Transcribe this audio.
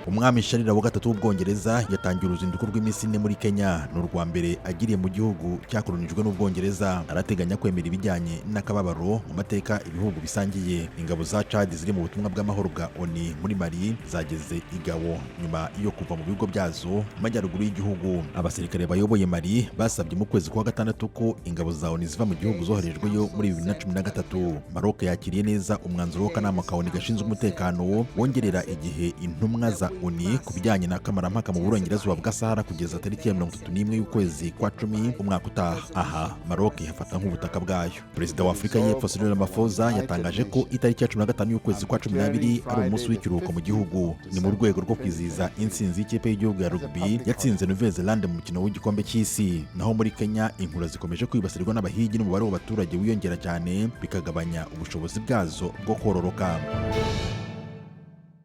Umwami Charles wa gatatu w'Ubwongereza yatangiye uruzinduko rw'iminsi 4 muri Kenya. Ni urwa mbere agiriye mu gihugu cyakolonijwe n'Ubwongereza. Arateganya kwemera ibijyanye n'akababaro mu mateka ibihugu bisangiye. Ingabo za Chad ziri mu butumwa bw'amahoro bwa ONU muri Mali zageze i Gao nyuma yo kuva mu bigo byazo mu majyaruguru y'igihugu. Abasirikare bayoboye Mali basabye mu kwezi kwa gatandatu ko ingabo za ONU ziva mu gihugu zoherejweyo muri 2013. Maroc yakiriye neza umwanzuro w'akanama ka ONU gashinzwe umutekano wongerera igihe intumwa za ONU ku bijyanye na kamarampaka mu burengerazuba bwa Sahara kugeza tariki ya 31 y'ukwezi kwa 10 umwaka utaha. Aha Maroc ihafata nk'ubutaka bwayo. Perezida wa Afurika y'Epfo Cyril Ramaphosa yatangaje ko itariki ya 15 y'ukwezi kwa 12 ari umunsi w'ikiruhuko mu gihugu. Ni mu rwego rwo kwizihiza intsinzi y'ikipe y'igihugu ya rugby yatsinze Nouvelle-Zélande mu mukino w'igikombe cy'isi. Naho muri Kenya, inkura zikomeje kwibasirwa n'abahigi n'umubare w'abaturage wiyongera cyane, bikagabanya ubushobozi bwazo bwo kororoka.